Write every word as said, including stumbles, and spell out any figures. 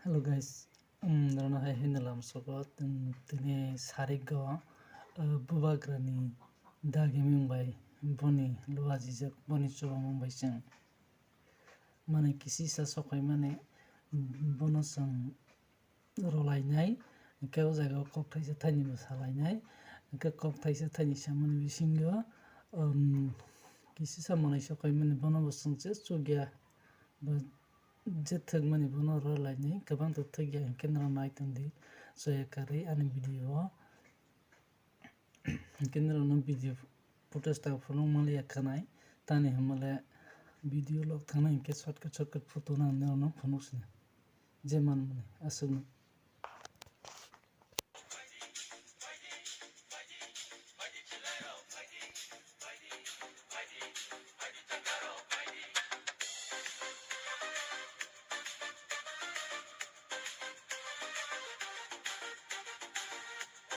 Hello guys, um, norokno hai hwnwi lam sogo, um, tini sarigo, uh, bubagrani dagimung bai boni luajijak, boni chubamung bai chwng mane kisisa sokaimani, um, bono chwng rwlainai, hwnkhe o jaga o kok thaisa thaini bo salainai, hwnkhe kok thaisa thaini samani bisingo, um, kisisa manwi sokaimani bono bo chwng se chukya, bo je thwkmani bono rwlainai, kwbang ta thwkya hwnkhe norok nai tongdi, chaya karwi ani video o. Hwnkhe norokno video footage ta phunuk manliya khanai, tani hwnmale video log thangnai hwnkhe shortcut shortcut photo no ang norokno phunuk sini je manmani aswkno.